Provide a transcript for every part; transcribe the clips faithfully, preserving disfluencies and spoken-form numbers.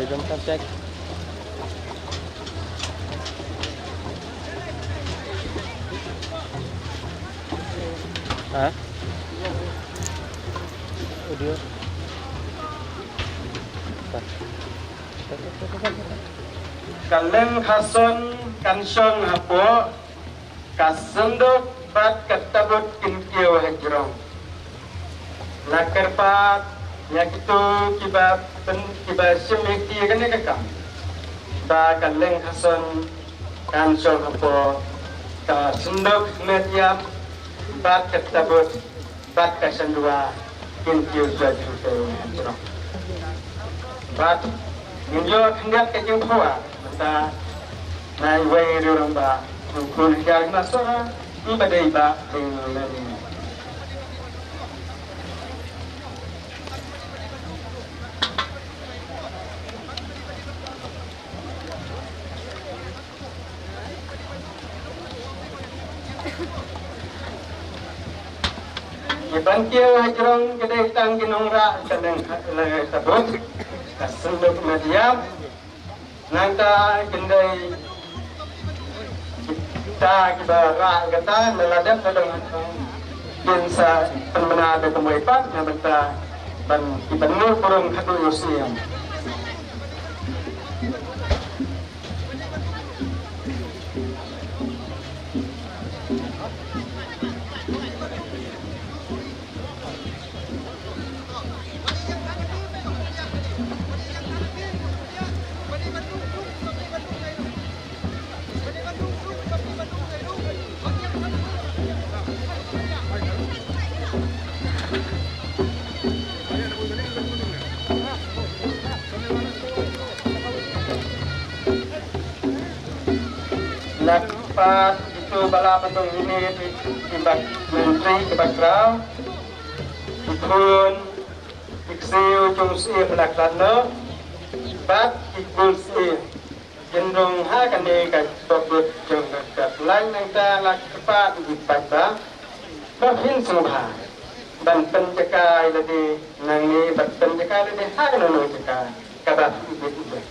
Jom contact. Ha? Audio. Ka Leng Khason kan shong hapoh ka synduk bad ka tabut kin kiew hajrong. La kyrpad ïa kito kiba pyn, kiba shim ïa kane ka kam ba ka Leng Khason kan shong hapoh ka synduk met ïap bad ka tabut bad ka shandua kin kiew jot jingtei hajrong. Bad ngin ïoh khyndiat ka jingphuh mynta na iwei i rangbah u khun hiar ma Sohra, iba dei Bah Ding Leni. Ki ban kiew hajrong ki dei tang ki nongrah ka Leng, Leng Tabut, ka synduk met ïap. Nangta kin dei kita kiba rah kata na la dep na dong kin sa pynbna da kumwei pat na bynta ban ki ban ngur kurung khadduh ïa u siem. Naka pat itu ba la pynlong ine i, i bad Myntri kiba khraw, i khun, i ksiew jong u syiem ba la khlad noh bad i khun syiem. Kin rung ha kane ka jingpynbit jong ka, ka lain nangta la kyrpad ïa ki paidbah ba phin sngewbha ban pynjaka ïa lade nangne, ban pynjaka ïa lade ha kano kano ka jaka kaba phi ibit ibit.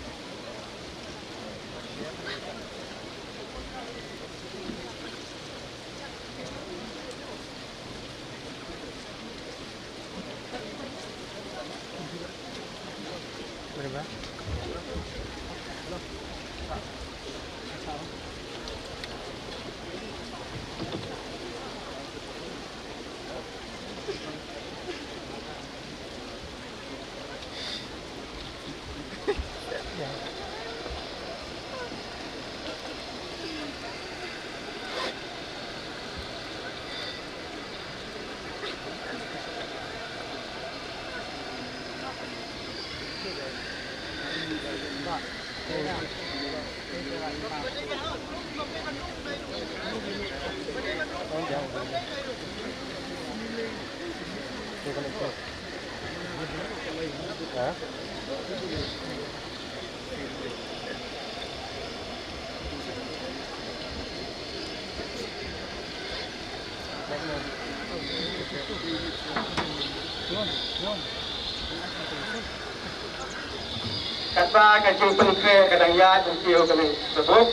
Katba ka jingpynkhreh ka dang ïaid, ïa kane ka buk,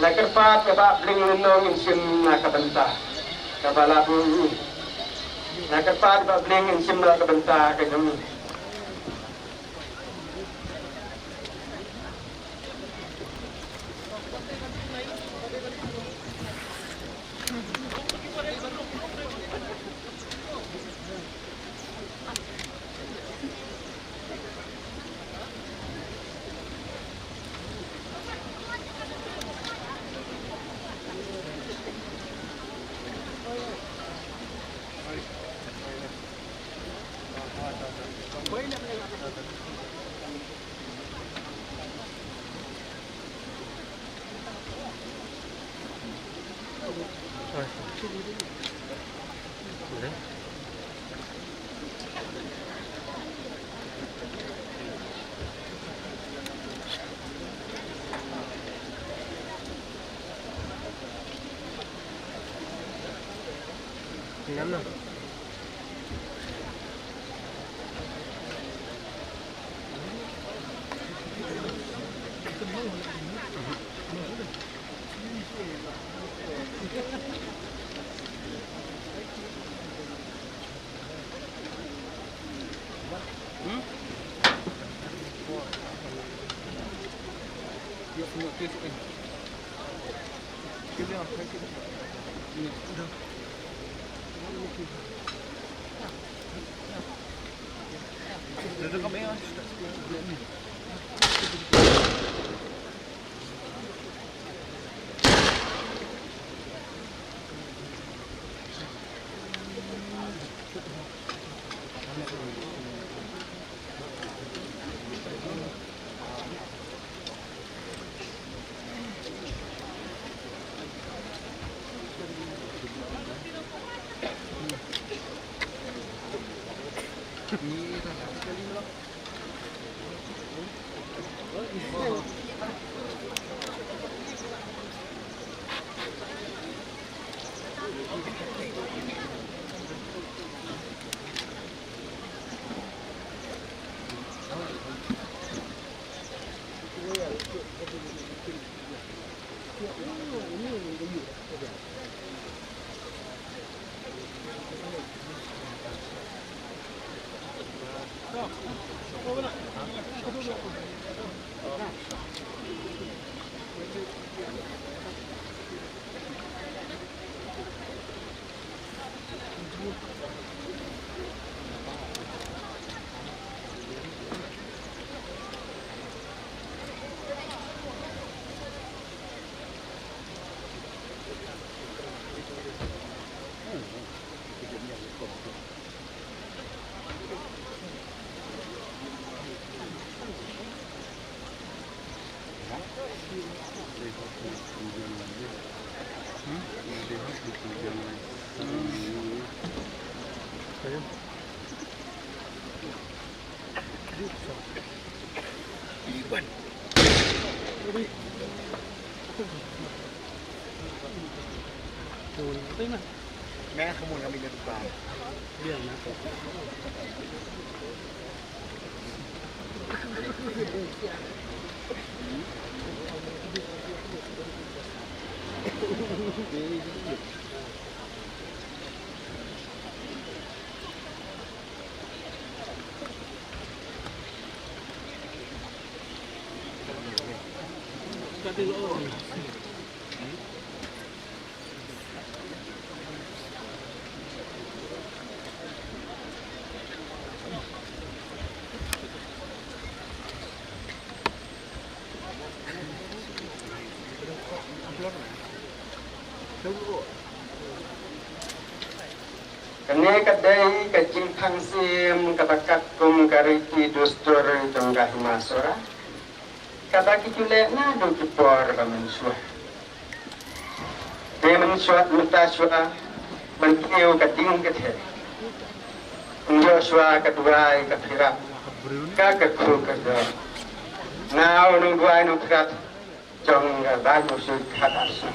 la kyrpad ïa Bah Bling Lyngdoh ngin shim na ka bynta kaba la buh ïa u. La kyrpad ïa Bah Bling ngin shim na ka bynta ka jong u. Kane ka dei ka jingthang syiem kaba katkum ka riti dustur jong ka Hima Sohra, kaba ki ju leh naduh ki por ba mynshuwa. Te mynshuwa mynta shuwa, ban kiew ka ding ka theh, ym ïoh shuwa ka duwai ka phirap, ka kyrkhu kyrdoh. Nga u nongduwai nongphriat jong ka Bai Mawsut Khatar Sha.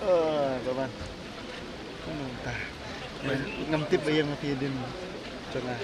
Ah, kawan. Hmm, ta. Ngam tip ba ïa nga phi din. Jong nga.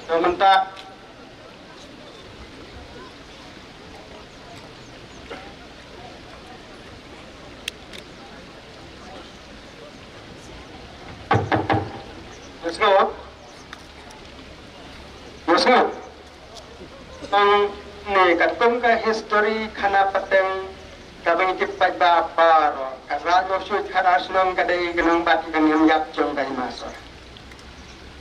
Ka mynta. Let's go. Let's go. Tang ne katkum ka history khana pateng kaba ngi tip paidbah baroh, ka Raid Mawshut Khadar Shnong ka dei ka nongbat ka niam ïap jong ka Hima Sohra.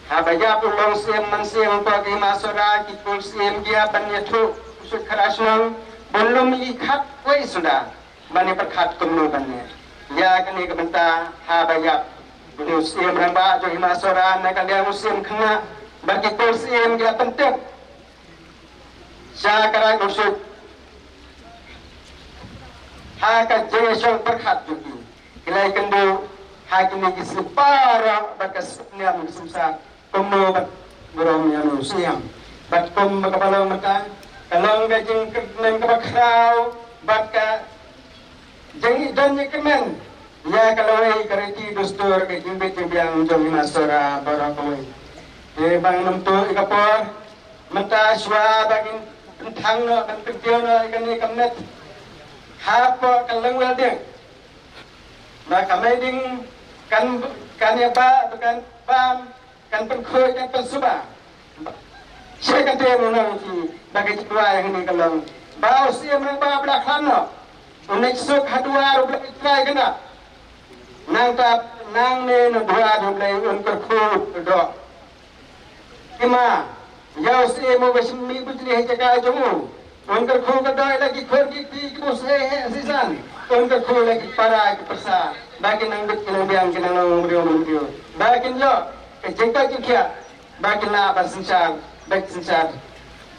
Haba ïap u long Syiem Mynsiem hapoh ka Hima Sohra, ki khun syiem ki ïa ban ïathuh u Mawshut Khadar Shnong, bun lum i khatwei suda ban ïa pyrkhat kumno ban ïa. Ïa kane ka bynta haba ïap u Syiem Rangbah jong Hima Sohra na ka liang u Syiem Khynnah bad ki khun syiem ki la pyntip sha ka Raid Mawshut ha ka jingïashong pyrkhat jong ki. Ki la ïakynduh ha kine ki sngi baroh bad ka sniam ka sumsat kumno ban burom ïa u Syiem. Bad kumba kaba long mynta ka long ka jingkyrmen kaba khraw bad ka jingdon jingkyrmen ïa ka lawei ka riti dustur ka jingbit jingbiang jong Hima Sohra baroh kawei. Te ba ngam tuh ïa ka por, mynta shuwa ba ngin pynthang noh ban kyntiew noh ïa kane ka met hapoh ka Lyngwel Dieng. Ba ka Mei Dieng kan, kan ïa ba, ba kan bam, kan pynkhuid, kan pynsuba. Sha kata mo nang ki ba ka jingduwai hangne ka long ba u Syiem Rangbah ba la khlad noh un leit suk ha duwar U Blei Trai Khynnah. Nangta nangne na duwar U Blei un kyrkhu doh. Hima, ïa u Syiem uba shim mih bujli ha jaka jong u. Un kyrkhu ka doh ïa la ki khun ki kti ki buh seh heh seh san. Un kyrkhu ïa la ki para ki pyrsa ba kin nang bit kin nang biang kin nang long briew briew. Ba kin ïoh ka jingkoit jingkhiah, ba kin lah ban synshar beit synshar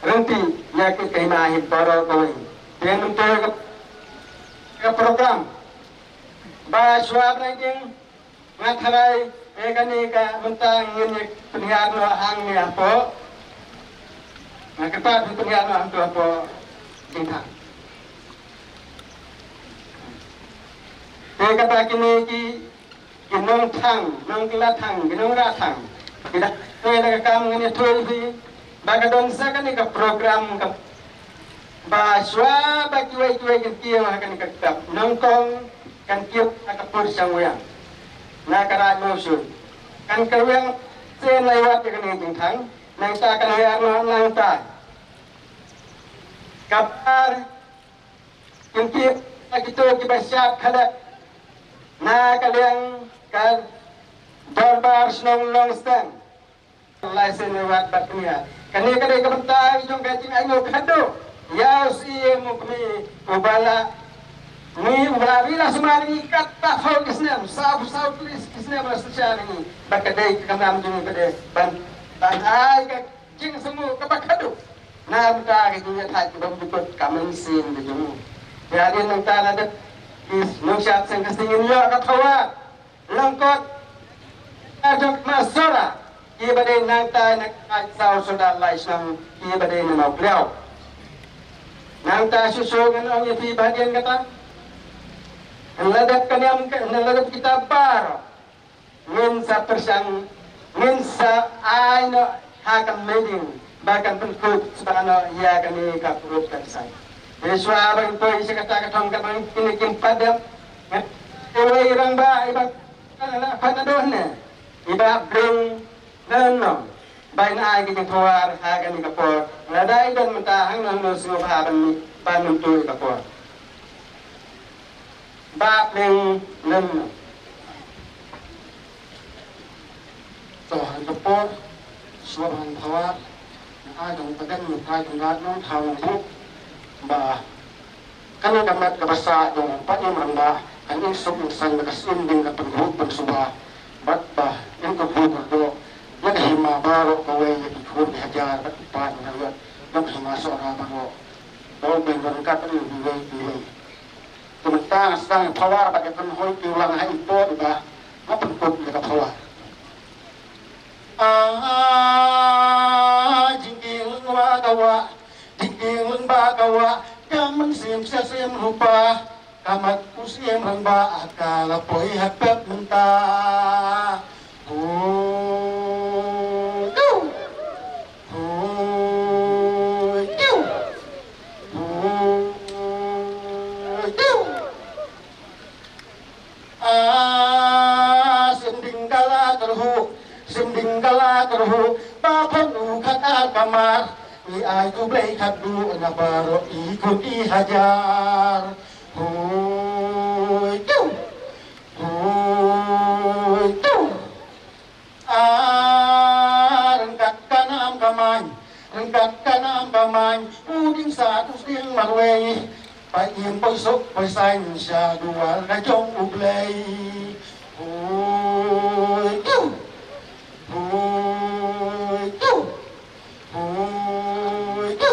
ryntih ïa kit ka hima hi baroh kawei. Te mynta ka, ka program ba shuwa ba nang ding, nga tharai, eh, kane ka mynta ngin ïa pynhiar noh hangne hapoh. Nga kyrpad pynhiar noh hangto hapoh jingthang. Te kata kine ki, ki nongthang, nongkylla thang, ki nongrah thang, ki da pynlong ka kam, ngin ïathuh hi ba ka don sa kane ka program ka ba shuwa ba kiwei kiwei kin kiew ha kane ka kitab nyngkong, kan kiew ha ka pyrshang weng na ka Raid Mawshut. Kan kyrweng sien lai wat ïa kane ka jingthang, nangta kan hiar noh nangta. Kaba ar kin kiew ha kito kiba shad khalek na ka liang ka Dorbar Shnong Nongsteng. Lai sien wat bad kane. Kane ka dei ka bynta jong ka jingainguh khadduh ïa u Syiem u Kmie uba la, ngi uba la ri la sumar ngi katba saw ki snem, saw, saw ki snem la synshar ngi. Bad ka dei ka kamram jong ngi ka dei ban, ban ai ka jingsngew kaba khadduh Na bynta ka jingïathait kaba bym jukut ka mynsiem ka jong u. Te hadien nangta la dep ki nongshad seng Khasi ngin ïoh ka Thawar, Lyngkot, ka jong ka Hima Sohra, kiba dei nangta na ka saw sawdong lai shnong kiba dei na Mawkliaw. Nangta shuh shuh ngan ong ïa phi ba hadien kata ngan la dep ka niam ka, ngan la dep kita baroh. Ngin sa pyrshang, ngin sa ai noh ha ka meeting ba kan pynkhuid shuwa noh ïa kane ka group ka ksai. Te shuwa ba ngin poi sha kata ka thong kaba ngin, kine kim pat dep, ngan ai rangbah iba ka la khot naduh ne, iba Bring Lyngnong, ba in ai ka jingthawar ha kane ka por. Lada i don mynta hangno hangno sngewbha ban mih ban mynta ka por. Bah Bring Lyngnong. To, ha ka por shuwa ban thawar, nga ai dang pagan ngi phai tang gat nong thaw nong buh ba kane ka met kaba sah jong u panim rangbah kan ïeng suk ïeng saiñ da ka syiem ding ka pynruh pynsuba bad ba ïeng kyrduh kyrdoh ïa ka hima baroh kawei, ïa ki khun ki hajar bad ki paid ki nongïalam jong ka Hima Sohra baroh. Ba u beng ba ryngkat ïa kiwei kiwei. Te mynta nga sdang ïa ka Thawar bad ïa ka Kynhoi Kiwlang ha i por iba nga pynkup ïa ka Thawar. Ah, jingkieng lyngba ka wah, jingkieng lyngba ka wah, ka mynsiem sha siem rupa, ka mat u siem rangbah ka la poi ha pep mynta. Hu, tu. Hu, tu. Hu, tu. Ah, sien ding ka la kyrhuh, sien ding ka la kyrhuh, ba phong u khat ar kamar, i ai tu blei khat duh na baroh i khun i hajar. Hui tu, hui tu. Ah, ryngkat ka nam ka main, ryngkat ka nam ka main, u dieng sat u dieng marwei, ba im poi suk poi sain sha duwar ka jong U Blei. Hui tu, hui tu, hui tu.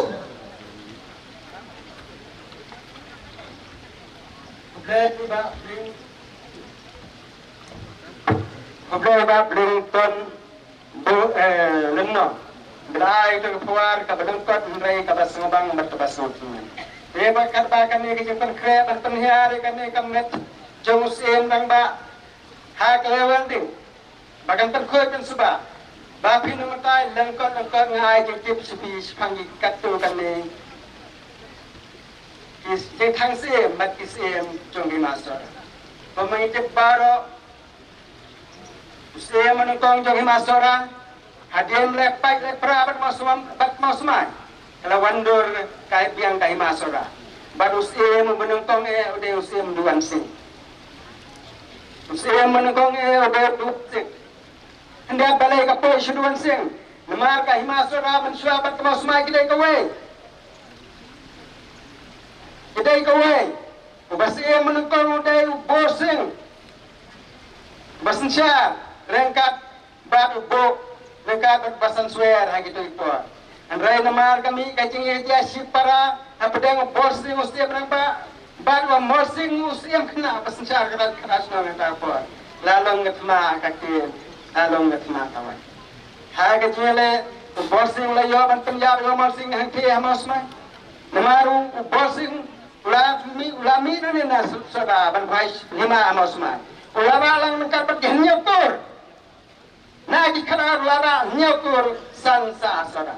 U Blei ba bring Khublei Bah Brington Buh, eh, Lyngno. Ba la ai ïa ka Thawar kaba lyngkot hynrei kaba sngewbang bad kaba sngewthuh. Te bad katba kane ka jingpynkhreh ban pynhiar ïa kane ka met jong u Syiem Rangbah ha ka lewel ding ba kan pynkhuid pynsuba. Ba phin ym batai lyngkot lyngkot, nga ai jingtip sha phi shaphang ki katto katne ki jingthang syiem bad ki syiem jong ka Hima Sohra. Kumba ngi tip baroh, u Syiem ba nyngkong jong ka Hima Sohra, hadien leh paid leh pra bad mawsmai, bad mawsmai, ka la wandur kai biang ka Hima Sohra. Bad u Syiem ba nyngkong eh u dei u Syiem Duan Sing. U Syiem ba nyngkong eh u dei u Duan Sing. Hynda balei ka poi sha Duan Sing? Namar ka Hima Sohra mynshuwa bad ka mawsmai ki dei kawei. Ki dei kawei. Uba Syiem ba nyngkong u dei u Borsing, uba synshar ryngkat bad u Buh, ryngkat bad uba Sanswer ha kito ki por. Hynrei namar ka mih ka jingïaid ïaid shipara hapdeng u Borsing u Syiem Rangbah bad u Morsing u Syiem Khynnah, ba synshar ka Khynnah Shnong ha kata ka por, la long ka thma ka ktien, la long ka thma ka waiñ. Ha ka jingïaleh, u Borsing la ïoh ban pynïap ïa u Morsing hangtei ha Mawsmai. Namar u, u Borsing u la mih, u la mih na ne na Sohra ban wai hima ha Mawsmai. U la rah lang ryngkat bad ki hynñiew tur. Na ki khadar u la rah hynñiew tur san sah Sohra.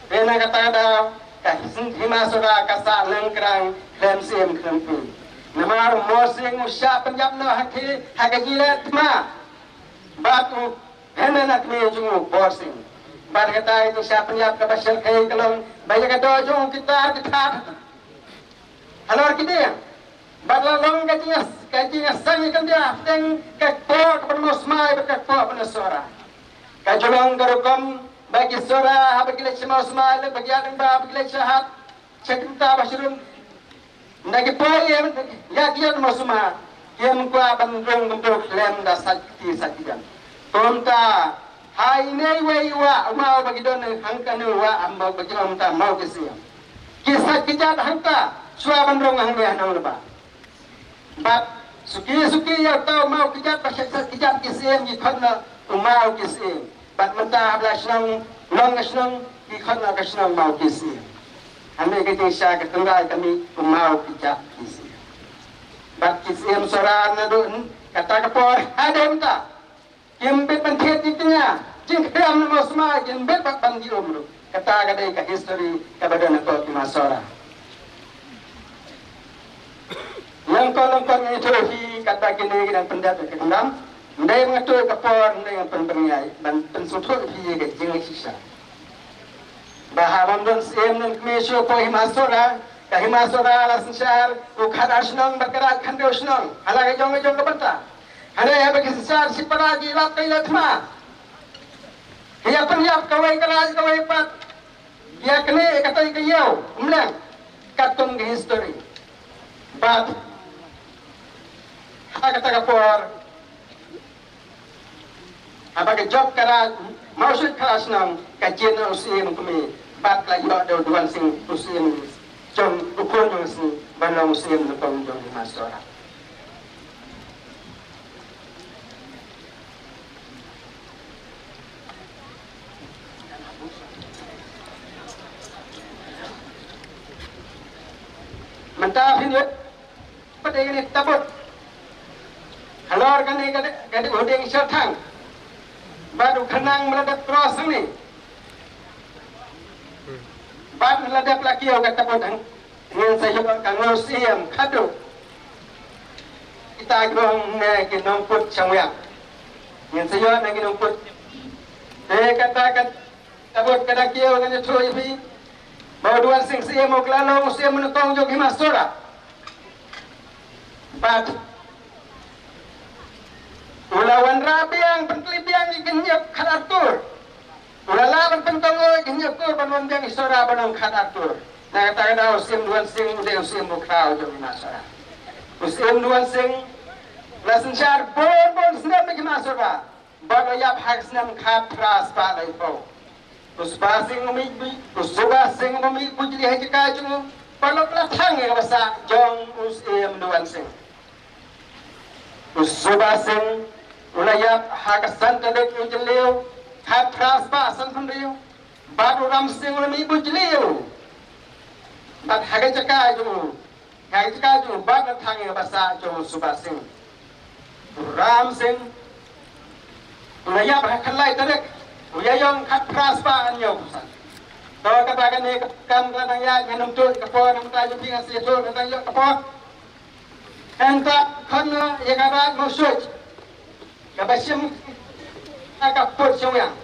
Te na kata ka daw ka Hima Sohra ka sah nangkrang khlem syiem khlem pui. Namar u Morsing u shah pynïap noh hangtei ha ka jingïaleh thma bad u hynmen ha kmie jong u Borsing. Bad kata ka jingshah pynïap kaba shyrkhei ka long ba ïa ka doh jong u ki tar ki thad halor ki dieng. Bad la long ka jing, ka jingïaseng ïakyndiah hapdeng ka kpoh kaba mawsmai bad ka kpoh ba na Sohra. Ka ju long ka rukom ba ki Sohra haba ki leit sha mawsmai leh ba ki ïaid lyngba ba ki leit sha hat, sha kynta ba sha rum, ynda ki poi ïa ki ïaid mawsmai, kim kwah ban rung bynta khlem da sait kti sait kjat. Kumta Ha ine iwei i wah u maw ba ki don hangkane i wah, am ba ki ong ta maw ki siem. Ki sait ki jat hangta shuwa ban rung hangne ha Nonglaba. Bad suki suki ïa uta u maw ki jat ba sait sait ki jat ki siem ki khot noh u maw ki siem. Bad mynta ha la shnong long ka shnong ki khot noh ka shnong maw ki siem. Hangne ka jingshisha ka tynrai ka mih u maw ki jat ki siem. Bad ki siem Sohra naduh kata ka por haduh mynta. Kim bit ban thied ïa ki nia, jingkhriam na mosma kim bit ban ban di um ruh. Kata ka dei ka history kaba don ha ka Hima Sohra. Lyngkot lyngkot nga ïathuh hi katba kine ki dang pyndep ïa ka kyndam. Ym dei nga tuh ka por, ym dei nga pynbyrngiai ban pynsngewthuh hi ïa ka jingshisha. Ba haba ym don siem don kmie shuh ha ka Hima Sohra, ka Hima Sohra la synshar u khatar shnong bad ka raid khatar shnong ha la ka jong ka jong ka bynta. Hynrei haba ki synshar shipara ki lap ka ïa thma. Ki ïa pynïap kawei ka raid kawei pat. Ïa kane ka tai ka ïew mleng katkum ka history. Bad ha kata ka por haba ka jop ka raid mawshuh ka raid shnong ka jied na u siem kmie bad la ïoh da u Duan Singh u siem jong u khun jong u siem ban long u siem na kong jong Hima Sohra. Mynta phin ïoh pat ïa kane ka tabut. Halor kane ka dei, ka dei u dieng Sherthang. Bad u khnang ba la dep cross hangne. Bad la dep la kiew ka tabut hang. Ngin sa ïoh ka ngusiem khadduh. Kita ki ong ne ki nongput shangwiang. Ngin sa ïoh ne ki nongput. Te kata ka tabut ka da kiew, ngan ïathuh ïa phi ba u Duan Singh Syiem u la long u siem nyngkong jong Hima Sohra. Bad u la wanrah biang, pyntylli biang ïa ki hynñiew khatar tur. U la lah ban pynkhraw ïa ki hynñiew kur ban wan biang ïa Sohra ban long khatar tur. Na kata ka daw u siem Duan Singh u dei u siem ba khraw jong Hima Sohra. U siem Duan Singh la synshar bun bun snem ha Hima Sohra. Bad u la ïap ha ka snem khatphra spah laiphew. U Subha Singh u mih, u Subha Singh u mih bujli ha jaka jong u. Bad u la thang ïa ka basa jong u siem Duan Singh. U Subha Singh u la ïap ha ka san tarik u Jylliew khatphra spah sanphew hynriew. Bad u Ram Singh u la mih bujli ïa u. Bad ha ka jaka jong u, ha ka jaka jong u bad la thang ïa ka basa jong u Subha Singh. U Ram Singh u la ïap ha ka lai tarik u Ïaïong khatphra spah hynñiewphew san. To kata kane ka kam ka la dang ïaid, ngan ym tuh ka por, ngan ym tuh ka por, ngan ym tuh ka por. Hangta khun ïa ka rat mawshuh kaba shim ka put shongwiang.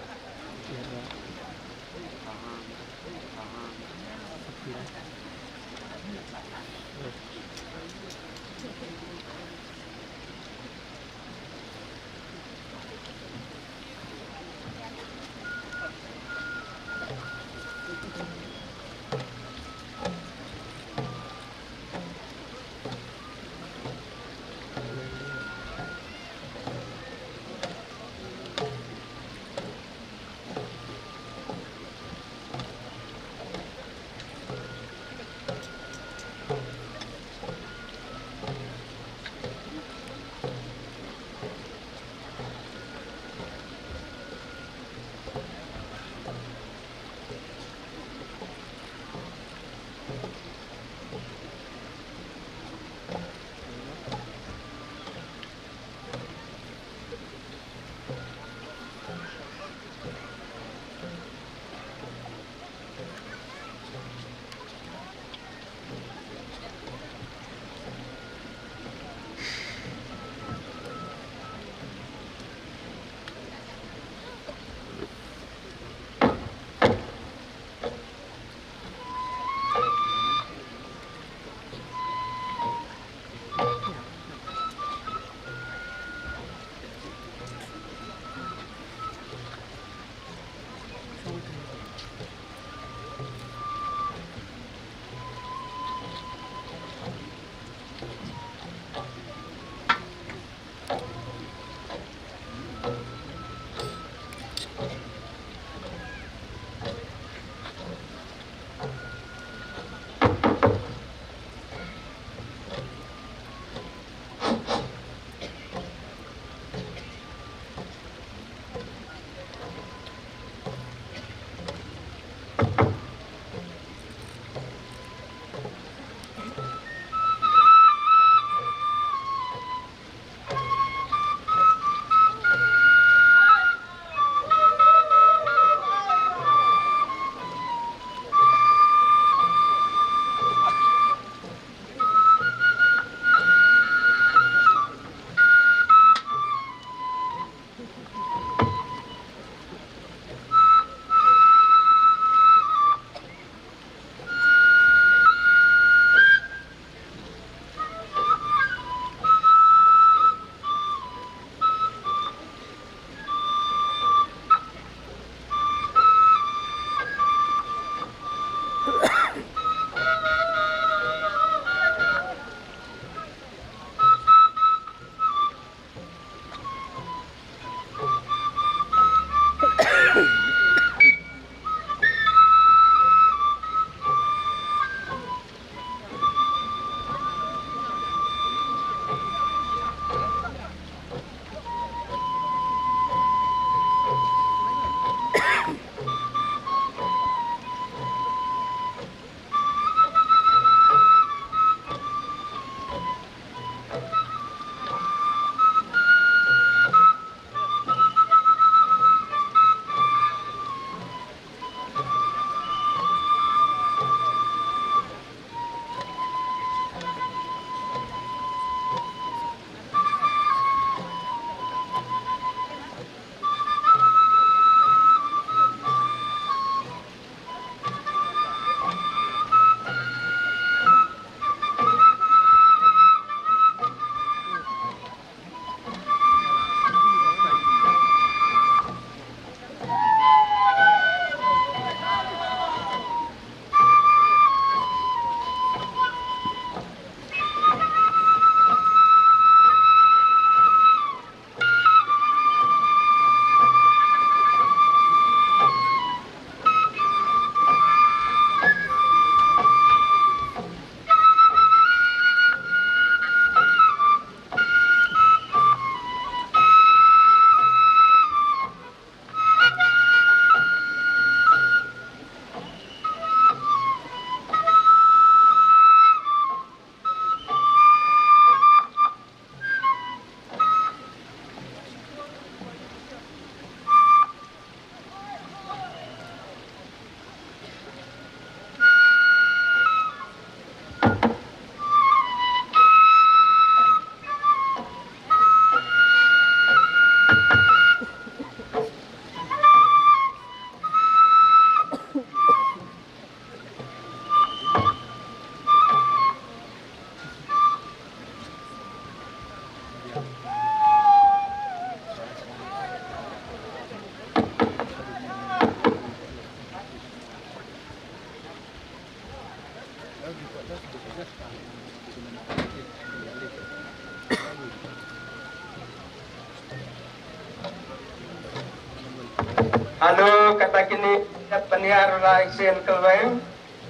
Alo, kata kine, kat paniar lai sien kelweng.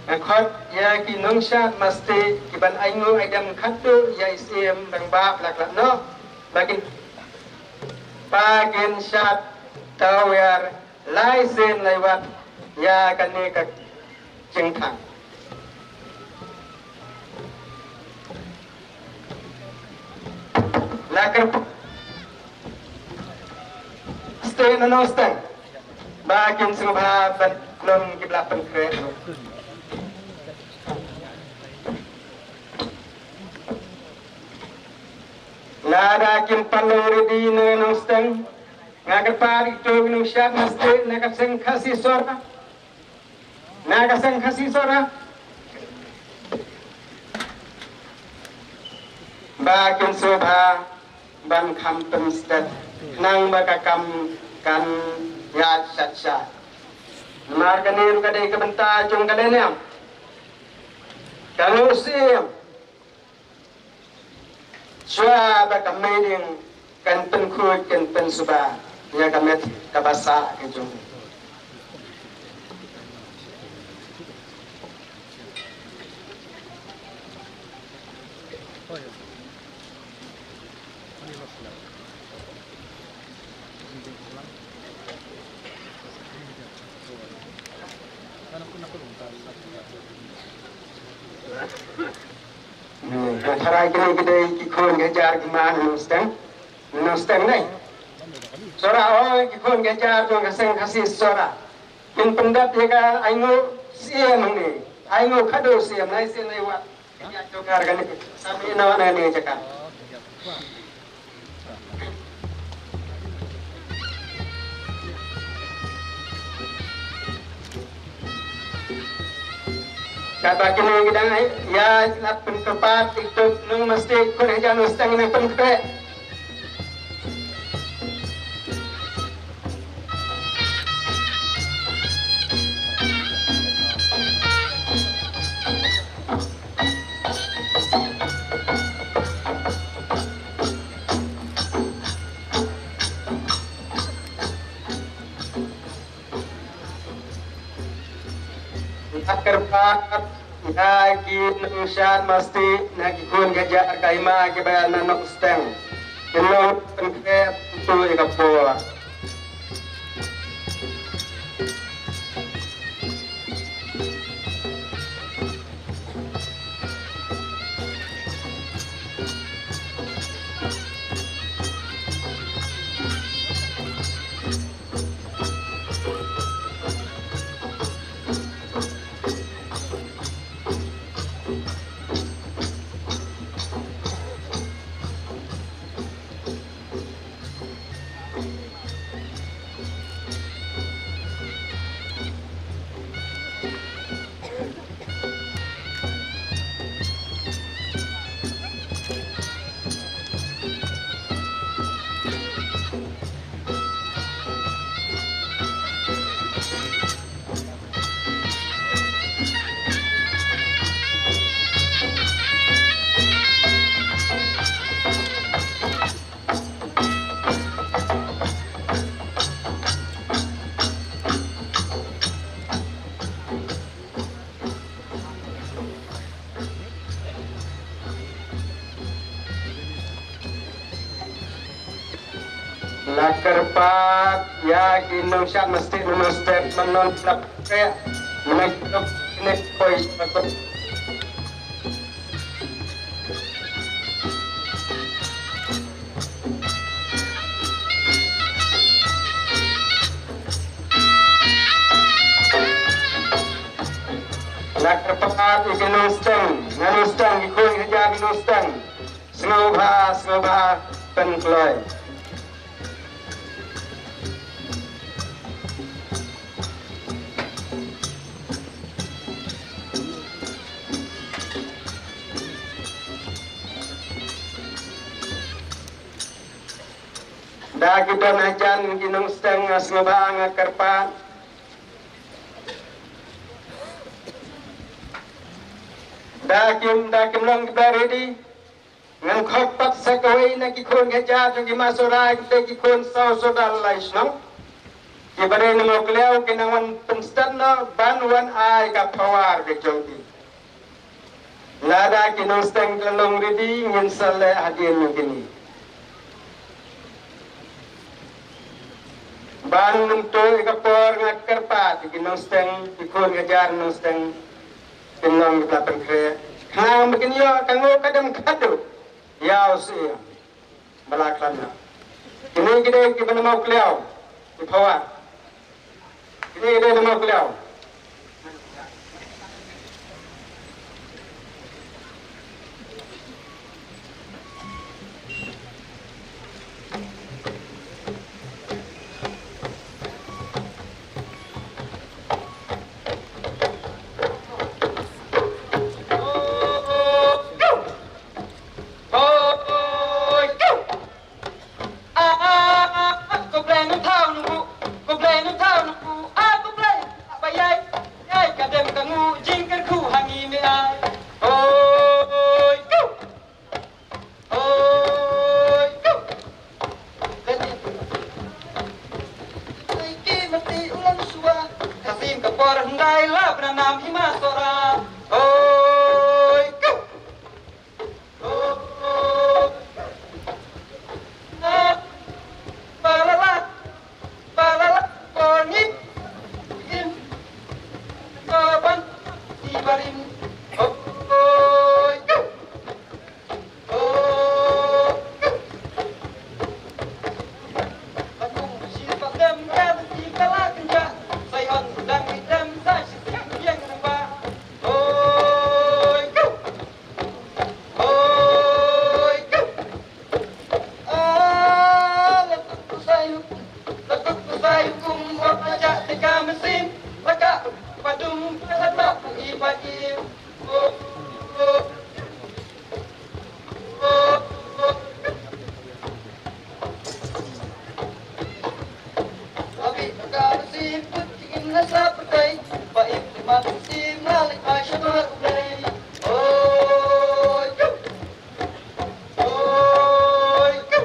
Nga khot ïa ki nongshad masti ki ban ainguh aidem khatduh ïa i Syiem Rangbah Bah Khlaknoh. Ba kin, ba kin shad tawiar lai sien lai wat ïa kane ka jingthang. La kyrpad. Stay na nongsteng. Ba kin sngewbha ban long ki ba la pynkhreh. Lada kim pat long ready na nongsteng. Nga kyrpad ïa ki nongshad masti na ka seng Khasi Sohra. Na ka seng Khasi Sohra. Ba kin sngewbha ban kham pynstet. Nang ba ka kam kan ïaid shat shat. Namar kane ruh ka dei ka bynta jong ka dei niam. Ka ngu siem. Shuwa ba ka meeting kan pynkhuid kan pynsuba ïa ka met kaba sah ka jong. Nga tharai kine ki dei ki khun ki hajar ki ma nongsteng. Nongsteng ne. Sohra, oh, ki khun ki hajar jong ka seng Khasi Sohra. Kin pyndep ïa ka ainguh siem hangne. Ainguh khatduh siem, nai sien nai wat. Ïa jokar kane. Sami na wan ne jaka. Katba kine ki dang ai, ïa, la pynkyrpad, ïa, tu nong mesti kur hajan nongsteng nang pynkyrpad. Nga kyrpad ïa ki nongshad masti na ki khun ki hajar ka hima kiba na nongsteng. Kin long pynkhreh tu ïa ka por. La kyrpad ïa ki nongshad mesti nongstep manon la kyrpad ïa ki nongshad mesti nongstep. La kyrpad ïa ki nongsteng, nga nongsteng, ki khun ki hajar ki nongsteng. Sngewbha, sngewbha pynkloi. Da ki don hajan ki nongsteng, nga sngewbha, nga kyrpad. Da kim, da kim long kiba ready. Ngan khot pat sa kawei na ki khun ki hajar jong ki ma Sohra, ki khun saw sawdong lai shnong. Ki ba dei na Mawkliaw ki nang wan pynstad noh ban wan ai ka power ka jong ki. Lada ki nongsteng ki la long ready, ngin sa leh hadien jong kine. Ban mynta ïa ka por nga kyrpad ïa ki nongsteng, ki khun ka jar nongsteng, kin long ki ba la pynkhreh. Khnang ba kin ïoh ka nguh ka dem khadduh ïa u Syiem ba la khlad noh. Kine ki dei ki ba na Mawkliaw, ki phawa. Kine ki dei na Mawkliaw. Oi, oi, oi. Ah, ah, ah, ah, ko Blei nang thaw nang buh, ko Blei nang thaw nang buh, ah, ko Blei, ah, ba ïai, ïai, ka dem ka nguh, jingkyrkhu ha ngi me ai. Oi, ku. Oi, ku. Leni. Ai ki mati ulang sua, ka sim ka por hyndai la bra nam hima sora. Oi, ku. Ah, la kut kusai hukum, la kut kusai hukum, wa ka ja te ka mesin, la ka padum ka la ta pu i pa i. Oh, oh, oh, oh. Abi ka mesin put in na sa petai, pa i ma mesin na le pa sha ma ulai. Oh, oh. Oi, ku.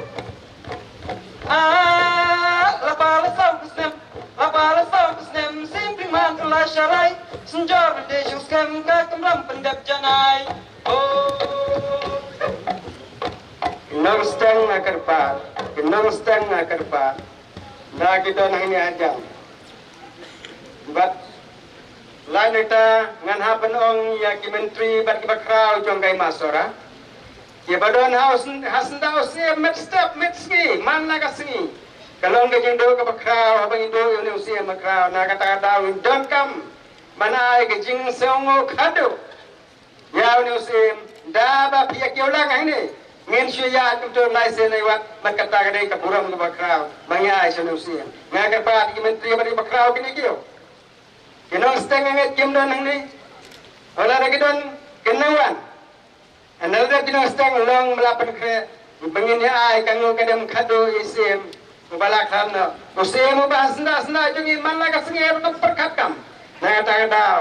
Ah, la ba la saw ku snem, la ba la saw ku snem, sim phi man tu la sharai, snjor de shu skem ka kamram pyndep janai. Oh, ku. Nongsteng na kyrpad, nongsteng na kyrpad. Na ki don hangne hajan. Bad lai neta ngan hap ban ong ïa ki myntri bad ki bakhraw jong ka Hima Sohra. Ki ba don ha u syn-, ha syndah u Syiem met step met sngi, man la ka sngi. Ka long ka jingduh ka bakhraw, haba ngi duh ïa une u Syiem bakhraw, na kata ka daw ngin donkam ban ai ka jingsngewnguh khadduh ïa une u Syiem, da ba phi ïa kiew lang hangne. Ngin shu ïa kumto lai sien lai wat, bad kata ka dei ka burom kaba khraw ba ngi ai sha une u Syiem. Nga kyrpad ki myntri bad ki bakhraw kin ïa kiew. Ki nongsteng nga ngeit kim don hangne. Lada ki don kin nang wan. Hynrei lada ki nongsteng long ba la pynkhreh, ba ngin ïa ai ka nguh ka dem khadduh ïa u Syiem. Uba la khlad noh. U Syiem uba ha syndah syndah jong ngi man la ka sngi ruh kam pyrkhat kam. Na kata ka daw,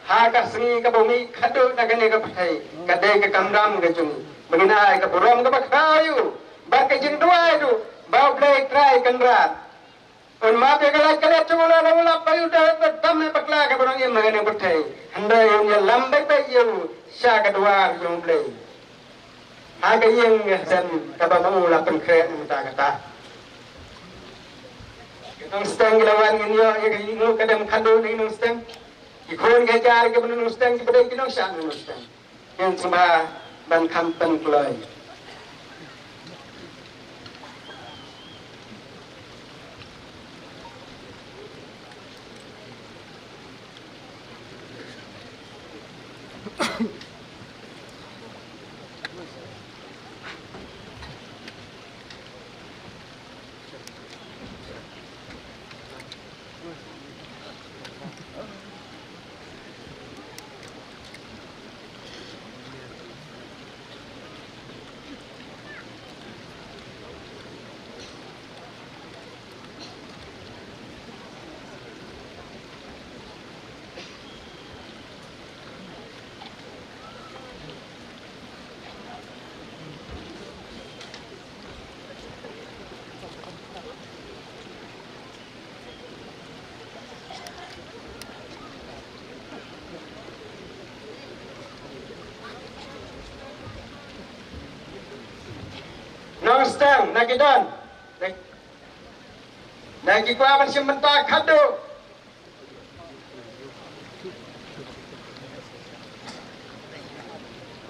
ha ka sngi kaba mih khadduh na kane ka pyrthei, ka dei ka kamram ka jong ngi. Ba ngin ai ka burom kaba khraw ïa u, bad ka jingduwai ruh, ba U Blei Trai Kynrad un map ïa ka lait ka leit jong u, la u lap ba ïa u da ba dam ïa bakla kaba rong im ha kane ka pyrthei. Hynrei un ïalam beit beit ïa u sha ka dwar jong U Blei. Ha ka ïing ka sem kaba ma u la pynkhreh mynta kata. Ki nongsteng ki la wan ngin ïoh ïa ka ïing ka dem khadduh na ki nongsteng. Ki khun ki hajar kiba nongsteng kiba dei ki nongshah nongsteng. Kin sngewbha ban kham pynkloi. Stang na ki don. Na, na ki kwah ban shim bynta khadduh.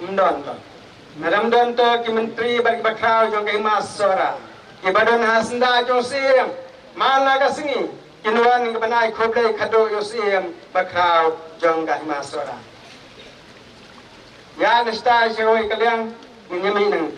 Ym don to. Lada ym don to ki myntri bad ki bakhraw jong ka Hima Sohra kiba don ha syndah jong u Syiem man la ka sngi, kin wan ka ban ai khublei khadduh ïa u Syiem bakhraw jong ka Hima Sohra. Ïa na shata sha kawei ka liang ngin ïa mih nang.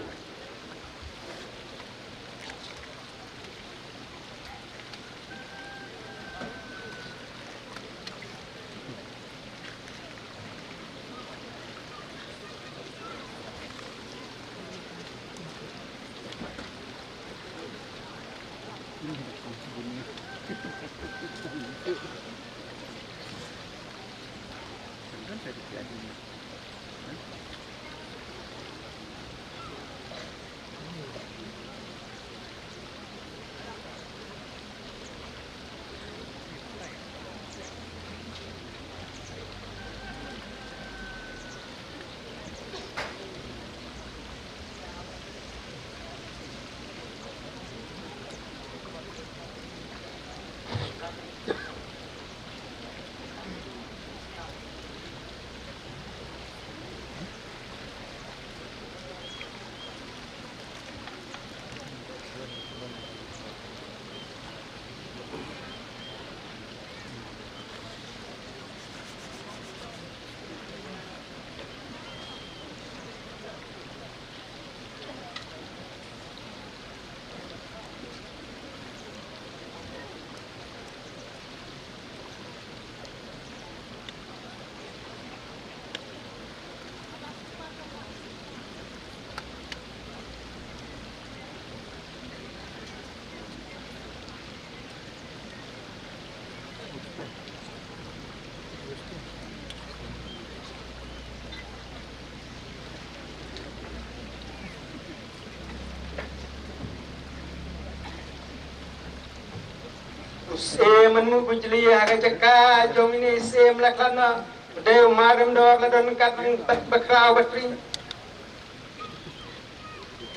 U Syiem mynnu bujli ha ka jaka jong ine i Syiem la khlad noh. U dei u Mar Remdor la don kat ryngkat bakhraw batri.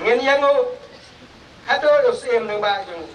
Ngin ïa nguh khadduh ïa u Syiem nang ba jong.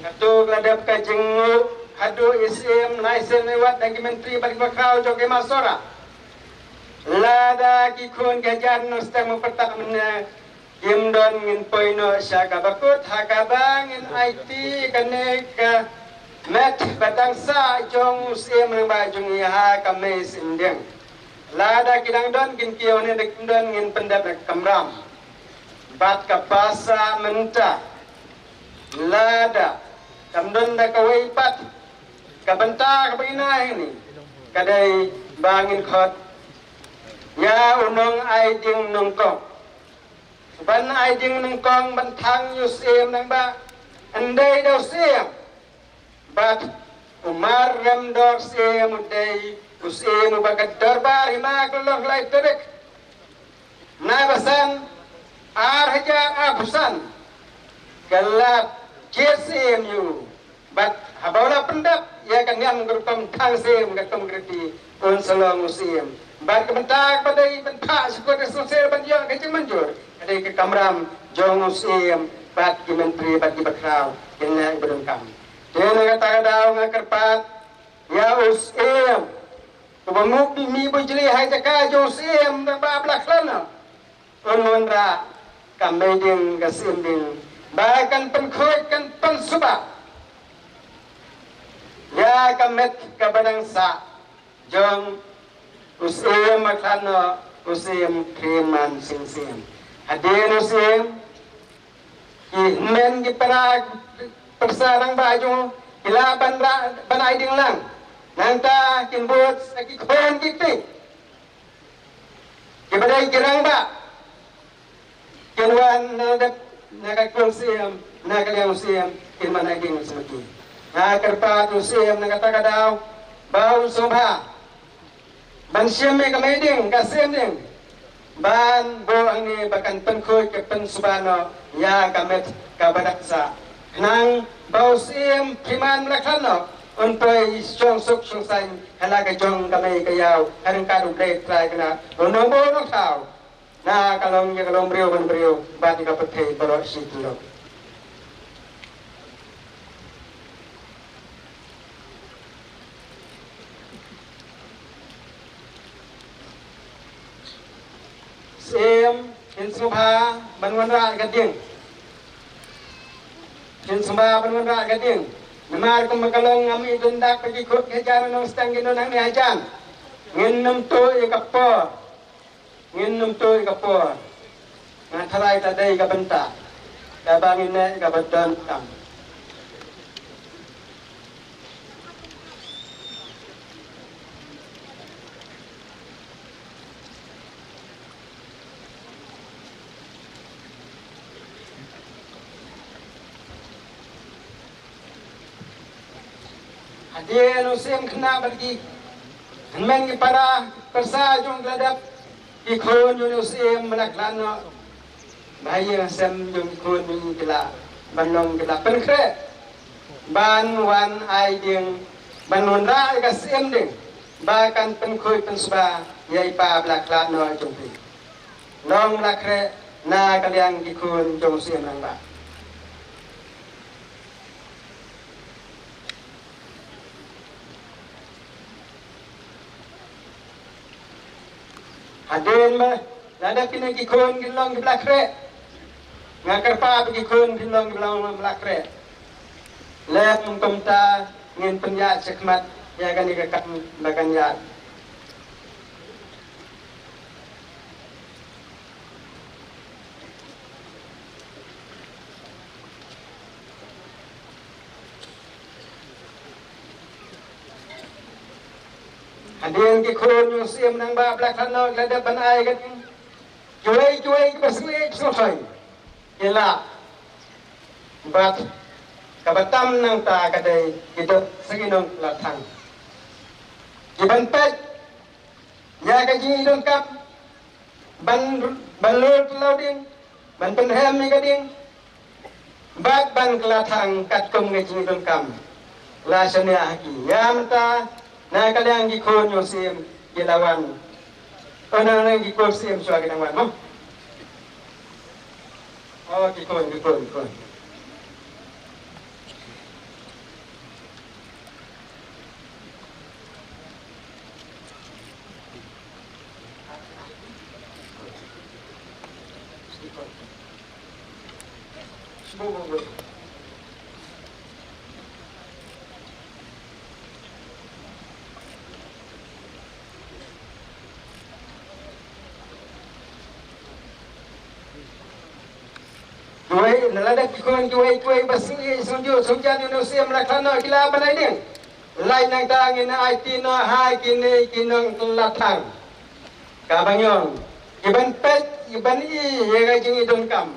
Katto la dep ka jingnguh khadduh ïa i Syiem, Lai Sien Maiwat, da ki myntri bad ki bakhraw jong ka Hima Sohra. Lada ki khun ki hajar nongstad mynta mynne kim don, ngin poi noh sha kaba kut ha kaba ngin aiti kane ka met ba dang sah jong u Syiem Rangbah jong ngi ha ka Mei Syiemlieh. Lada ki dang don kin kiew, ne da kim don ngin pyndep na ka kamram. Bad ka basa mynta, lada kam don da kawei pat, ka bynta kaba ïa ngi hangne ka dei ba ngin khot ïa u nongai dieng nyngkong. Ban ai dieng nyngkong ban thang ïa u Syiem Rangbah, ym dei da u Syiem. Bad u Mar Remdor Syiem u dei u Syiem uba ka dorbar hima ka long lai tarik na basan ar hajar arphew san ka la jied Syiem ïa u. Bad haba u la pyndep ïa ka niam ka rukom thang Syiem, ka kum ka riti, un sa long u Syiem. Bad ka bynta kaba dei ban phah sha ka Court of Session ban ïoh ka jingmynjur ka dei ka kamram jong u Syiem bad ki myntri bad ki bakhraw, ki nongïalam ba donkam. Te na kata ka daw nga kyrpad ïa u Syiem uba mih bymjukut ha jaka jong u Syiem Rangbah ba la khlad noh, un wanrah ka Meidieng, ka Syiemdieng, ba kan pynkhuid kan pynsuba ïa ka met kaba dang sah jong u Syiem ba khlad noh, u Syiem Freeman Sing Syiem. Hadien u Syiem, ki hynmen ki para, pyrsa rangbah jong u ki lah ban rah, ban ai dieng lang. Nangta kin bud sa ki khun ki kti kiba dei ki rangbah, kin wan na dep, na ka kul Syiem, na ka liang Syiem, kin wan ai dieng sa ki. Nga kyrpad u Syiem na kata ka daw ba un sngewbha ban shim ïa ka Meidieng, ka Syiemdieng, ban buh hangne ba kan pynkhuid ka pynsuba noh ïa ka met kaba dang sah. Khnang ba u Syiem Freeman ba la khlad noh un poi shong suk shong saiñ ha la ka jong ka mei ka ïaw, ha ryngkat u Blei Trai Kynrad, u Nongbuh Nongthaw, na ka long ïa ka longbriew manbriew bad ïa ka pyrthei baroh shi tylli. Syiem, phin sngewbha ban wanrah ïa ka dieng. Phin sngewbha ban wanrah ïa ka dieng. Namar kumba ka long, ngam ïohi dang da ki khun ki hajar nongstad kin don hangne hajan. Ngin nym tuh ïa ka por. Ngin nym tuh ïa ka por. Nga tharai ta dei ka bynta kaba ngin neh kaba donkam. Hadien u Syiem khynnah bad ki hynmen ki para pyrsa jong u la dep, ki khun jong u Syiem ba la khlad noh, ba ïing sem jong ki khun jong u ki la ban long, ki la pynkhreh ban wan ai dieng, ban wanrah ïa ka Syiemdieng ba kan pynkhuid pynsuba ïa i pa ba la khlad noh jong phi. Long la khreh na ka liang ki khun jong u Syiem Rangbah. Hadien ba la dep kine ki khun kin long kiba la khreh, nga kyrpad ba ki khun kin long kiba la, la khreh. Lem kumta ngin pynïaid shakhmat ïa kane ka kam ba kan ïaid. Hadien ki khun jong u Syiem Rangbah ba la khlad noh ki la dep ban ai ka dieng. Kiwei kiwei kiba sngewsih sngewsih ki la. Bad kaba tam nangta ka dei ki don sa ki nongkylla thang kiban peit ïa ka jingïadon kam, ban, ban lur tylli dieng, ban pynrhem ïa ka dieng bad ban kylla thang katkum ka jingïadon kam. La shaniah ha ki. Ïa mynta na ka liang ki khun jong u Syiem ki la wan. Ïa na liang ki khun Syiem shuwa ki dang wan mo. Oh, ki khun, ki khun, ki khun. Kiwei na lada ki khun kiwei kiwei ba sngewsih sngewjuh sngewjan ïa u Syiem Lakhlad noh ki la ban ai ding. Lait nangta ngin aiti noh ha kine ki nonglathang. Kaba ñiong, ki ban peit, ki ban i ïa ka jingïadon kam.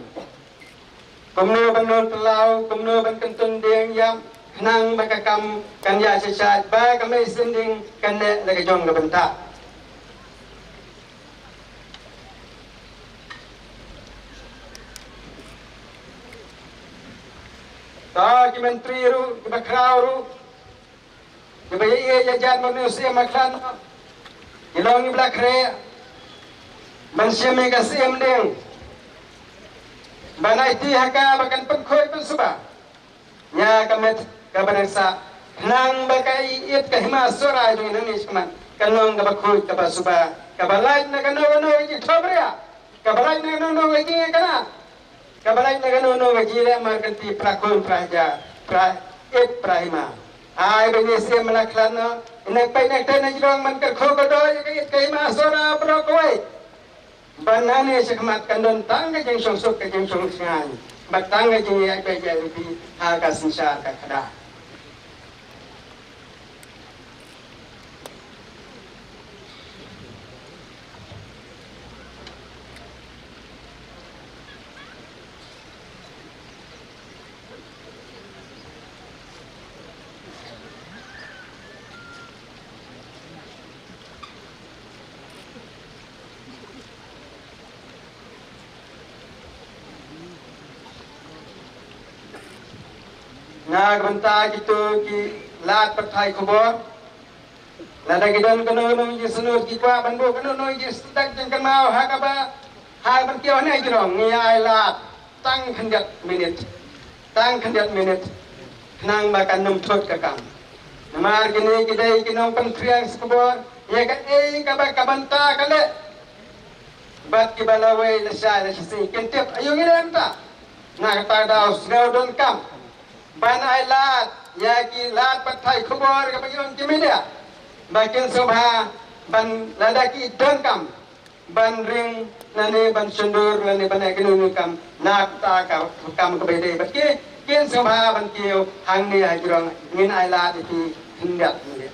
Kumno ban nol tlaw, kumno ban kyntun dieng ïap, khnang ba ka kam kan ïa shashait, ba ka mei sending kan neh la ka jong ka bynta. Ta ki myntri ruh, ki bakhraw ruh, kiba ïa ïa ïa jan ba u Syiem Lakhlad, ki long kiba la khreh ban shim ïa ka Syiem ding, ban aiti ha ka ba kan pynkhuid pynsuba ïa ka met kaba dang sah, khnang ba ka ïeit ka hima Sohra jong ngi nangne shakhmat kan long kaba khuid kaba suba, kaba lait na kano kano ka jingthohbria, kaba lait na kano kano ka jingïakynad, kaba lait na kano kano ka jingïaleh markynti, para khun para jait, para ïeit para hima. Ai ba ine i Syiem Lakhlad noh, ine peit ine tei na jrong ban kyrkhu kyrdoh ïa ka ïeit ka hima Sohra baroh kawei. Ba nangne shakhmat kan don tang ka jingshongsuk ka jingshongsngain, ba tang ka jingïaid beit ïaid lynti ha ka synshar ka khadar. Na ka bynta kito ki lad pathai khubor, lada ki don kano kano ki jingshaniah, ki kwah ban buh kano kano ki jingstad jingkynmaw ha kaba, ha ban kiew hangne jrong, ngi ai lad tang khyndiat minit, tang khyndiat minit, khnang ba kan nym thut ka kam. Namar kine ki dei ki nongpynphriang khubor ïa kaei kaba ka bynta ka leh. Bad kiba lawei lashai lashisngi kin tip aïu ngi leh mynta. Na kata ka daw sngew donkam ban ai lad ïa ki lad pathai khubor kaba ïoh ki media, ba kin sngewbha ban, lada ki donkam ban ring lane ban shondur lane ban ai kano kano ka kam, na kata ka kam kaba ïadei bad ki, kin sngewbha ban kiew hangne ha jrong, ngin ai lad ïa ki khyndiat minit.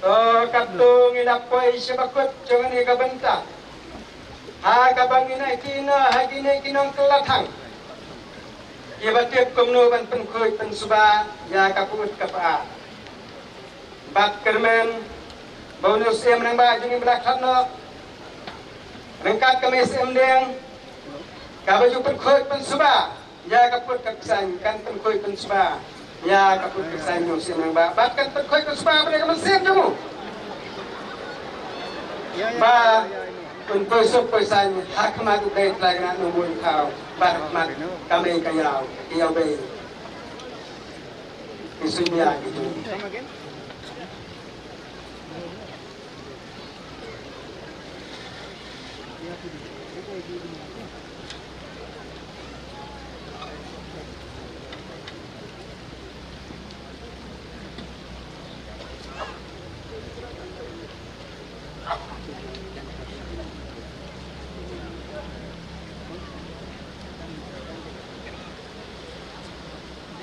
To katto ngi la poi sha bakut jong kane ka bynta. Ha kaba ngi na ïa ki na ha kine ki nongkylla thang. Kiba tip kumno ban pynkhuid pynsuba ïa ka put ka pa. Bad kyrmen ba u Syiem Rangbah jong ngi ba la khlad noh ryngkat ka Mynsiem Dieng kaba ju pynkhuid pynsuba ïa ka put ka ksain, kan pynkhuid pynsuba ïa ka put ka ksain jong u Syiem Rangbah bad kan pynkhuid pynsuba ba dei ka mynsiem jong u. Ba pynkhuid suk pynkhuid ksain ha khmat u Blei Trai Kynrad Nongbuh Nongthaw bad ha khmat ka mei ka ïaw, ka ïaw bei. Ki suiñ bia ki jong.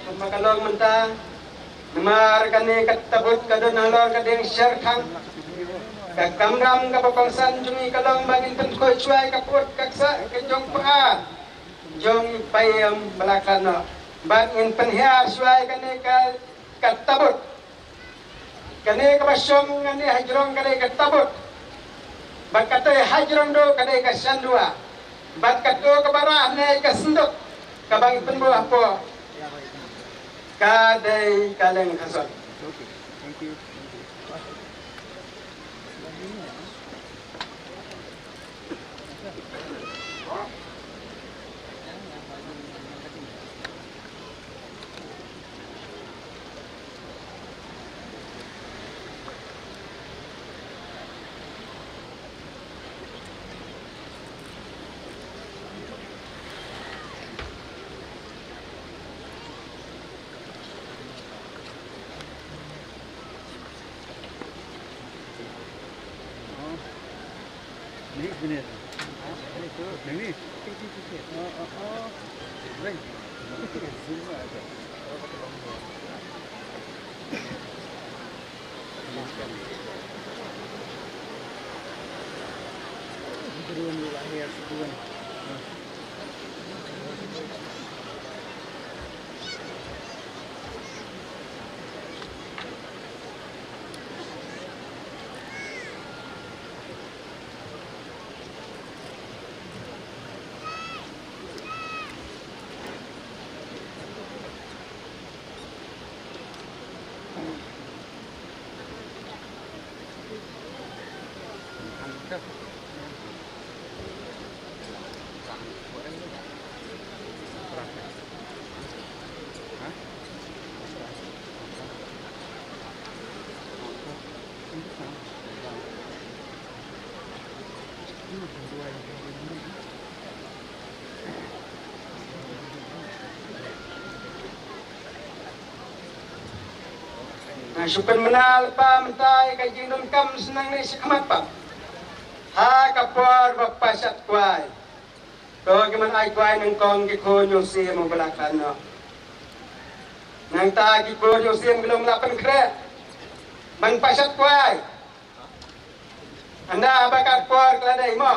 Kumba ka long mynta, namar kane ka tabut ka don halor ka dieng sher khang. Ka kamram kaba kongsan jong ngi ka long ba ngin pynkhuid shuwa ïa ka put ka ksa ka jong pa jong i Paiem ba la khlad noh. Bad ngin pynhiar shuwa ïa kane ka, ka tabut. Kane kaba shong hangne hajrong ka dei ka tabut. Bad kato hajrong duh ka dei ka shandua. Bad kato kaba rah hangne ka synduk kaba ngi pynbuh hapoh ka dei ka leng khason. Nga shu pynbna lypa mynta ïa ka jingdonkam shnong ne shakhmat pat. Ha ka por ba pashad kwai, to ki man ai kwai nyngkong ki khun jong u Syiem uba la khlad noh. Nangta ki khun jong u Syiem ki long la pynkhreh ban pashad kwai. Ynda ba kat por ka la dei mo.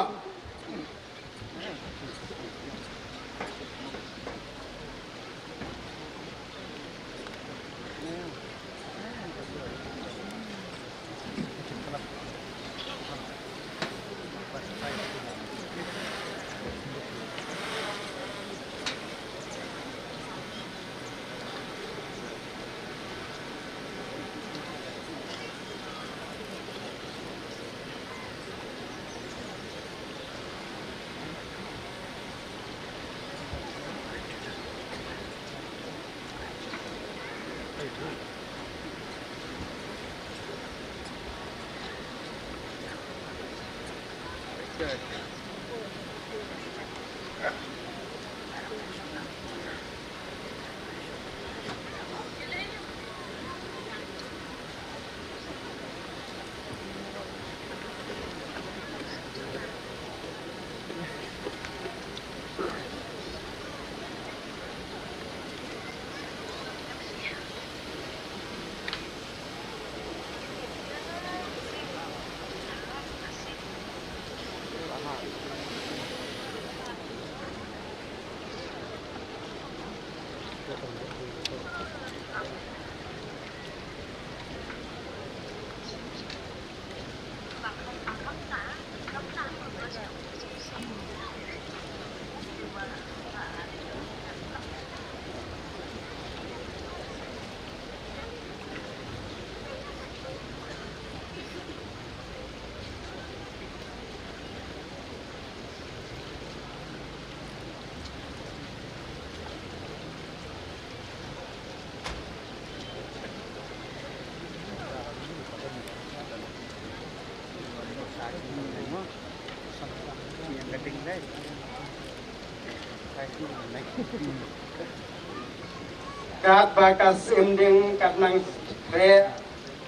Katba ka Syiem Dieng ka nang khreh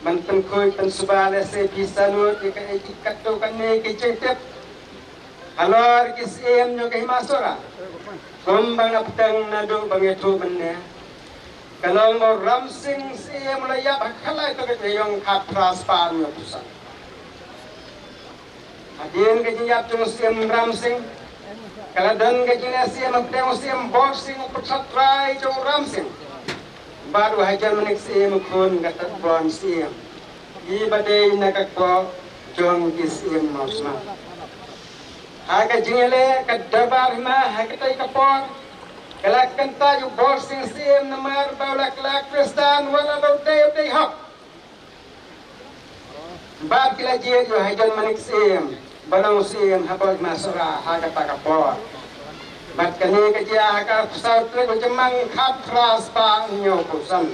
ban pynkhuid pynsuba lehse phi salut ïa kaei kato kane ki jingtip halor ki Syiem jong ka Hima Sohra. Kumba nga pteng naduh ba nga ïathuh mynne, ka long ba u Ramsing Syiem u la ïap ha ka lai tarik ka jong khatphra spah hynñiewphew san. Hadien ka jingïap jong u Syiem Ramsing, ka la don ka jingleh Syiem hapdeng u Syiem Borsing u pyrshah trai jong u Ramsing bad u Hajan Manik Syiem u khun ka Tatbon Syiem, kiba dei na ka kpoh jong ki Syiem Mawsma. Ha ka jingïaleh ka Dorbar Hima ha katei ka por, ka la kyntait ïa u Borsing Syiem namar ba u la kylla Khristan, wat la ba u dei, u dei hok. Bad ki la jied ïa u Hajan Manik Syiem ba long u Syiem hapoh Hima Sohra ha kata ka por. Bad kane ka jia ha ka arphew saw tarik u Jymmang khatphra spah hynñiewphew san.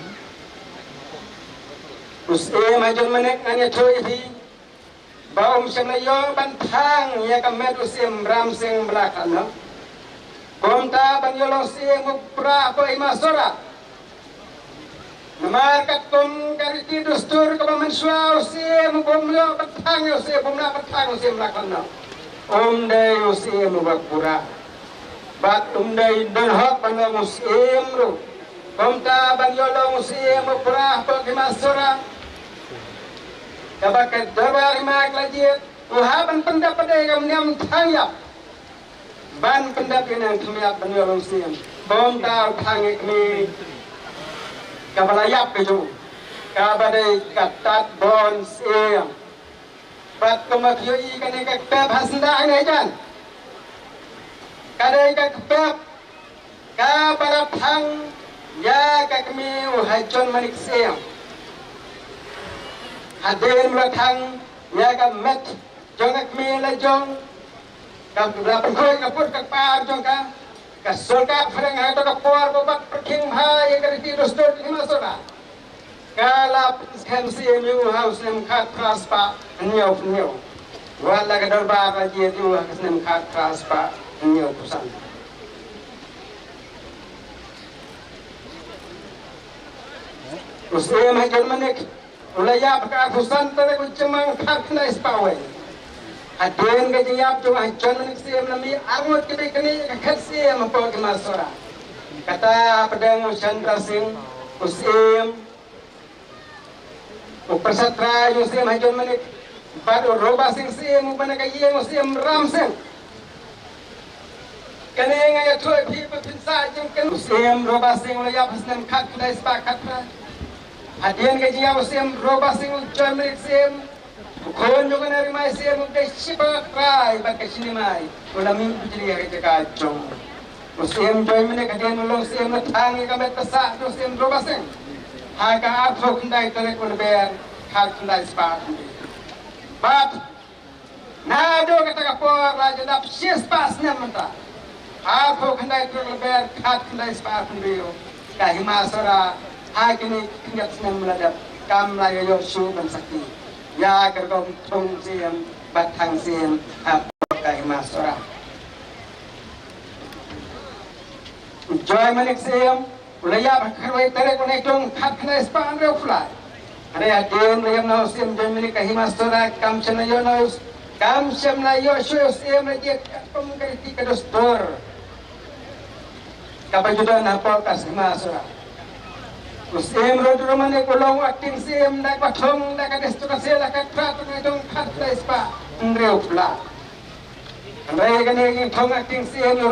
U Syiem Hajan Manik, ngan ïathuh ïa phi ba um shym la ïoh ban thang ïa ka met u Syiem Ramsing Blakano. Kumta ban ïoh long Syiem u Prah hapoh Hima Sohra. Namar katkum ka riti dustur kaba mynshuwa, u Syiem u bym ïoh ban thang ïa u Syiem, bym lah ban thang ïa u Syiem Blakano. Um dei u Syiem uba pura. Bad um dei don hok ban long u Syiem ruh. Kumta ban ïoh long u Syiem u Prah hapoh Hima Sohra, kaba ka Dorbar Hima ka la jied, u hap ban pyndep pat ïa ka niam thang ïap. Ban pyndep ïa ka niam thang ïap ban ïoh long Syiem. Kumta u thang ïa ka kmie kaba la ïap ka jong u, kaba dei ka Tatbon Syiem. Bad kumba phi ïohi kane ka kpep ha syndah ne jan, ka dei ka kpep kaba la thang ïa ka kmie u Hajan Manik Syiem. Hadien ba la thang ïa ka met jong ka kmie la jong, ka la pynkhuid ka put ka kpa jong ka, ka sorkar phareng ha kato ka por ba bat pyrkhing bha ïa ka riti dustur ka Hima Sohra, ka la pynskhem Syiem ïa u ha u snem khatphra spah hynñiewphew hynñiew. Wat la ka dorbar la jied ïa u ha ka snem khatphra spah hynñiewphew san. U Syiem Hajan Manik u la ïap ha ka arphew san tarik u Jymmang khatkhyndai spah wei. Hadien ka jingïap jong u Hajan Manik Syiem la mih arngut kiba ïaknieh ïa ka khet Syiem hapoh Hima Sohra. Kata hapdeng u Chandra Singh, u Syiem u pyrshah trai u Syiem Hajan Manik, bad u Roba Singh Syiem uba na ka ïing u Syiem Ram Singh. Kane nga ïathuh ïa phi ba phin sah jingkynmaw. U Syiem Roba Singh u la ïap ha snem khatkhyndai spah khatphra. Hadien ka jingïap u Syiem Roba Singh, u Hajan Manik Syiem, u khun jong u Nongrimai Syiem, u dei shipara trai bad ka shynimai, u la mih bujli ha ka jaka jong u. U Syiem Joy Manik hadien u long Syiem la thang ïa ka met ba sah da u Syiem Roba Singh ha ka arphew khyndai tarik u Lber khatkhyndai spah hynriew. Bad naduh kata ka por la jan dap shispah snem mynta. Arphew khyndai tarik Lber khatkhyndai spah hynriew, ka Hima Sohra ha kine ki khyndiat snem la dep kam la ïoh shuh ban sakhi ïa ka rukom thung Syiem bad thang Syiem hapoh ka Hima Sohra. U Joy Manik Syiem u la ïap ha ka khatwei tarik u Naitung khatkhyndai spah hynriewphew lai. Hynrei hadien ba la ïap noh u Syiem Joy Manik, ka Hima Sohra kam shym la ïoh noh, kam shym la ïoh shuh u Syiem, la jied katkum ka riti ka dustur kaba ju don hapoh ka Hima Sohra. U Syiem Rudra Manik u long u acting Syiem da kaba thung da ka District Council ha ka khatwei tarik u Naitung khatkhyndai spah hynriewphew lai. Hynrei kane ka jingthung acting Syiem